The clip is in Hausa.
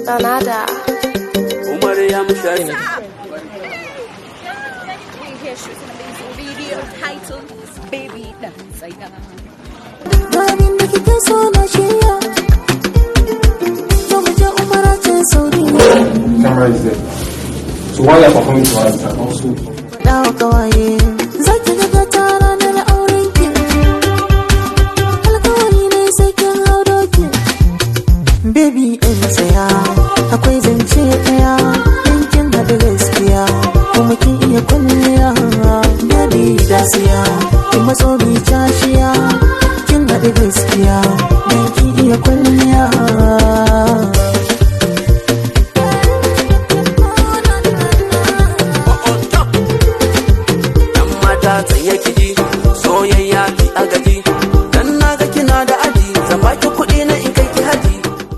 Danada. Umar ya musha. We here shooting a amazing video titled Baby Dan Tsaya. Ganin da kike so na shirya. Zo mu je umara can Saudiya. Camera is there. So while you're performing to us, you can also Faɗa wa kawaye. Za ki ga gata ranar aurenki. Alkawari ne sai kin hau doki. Baby in tsaya. Akwai zance ɗaya. In kin haɗu gaskiya. Kuma kin iya kwalliya. Baby dasiya. Kin matso mi cashiya. Kin haɗu gaskiya. Dan kin iya kwalliya.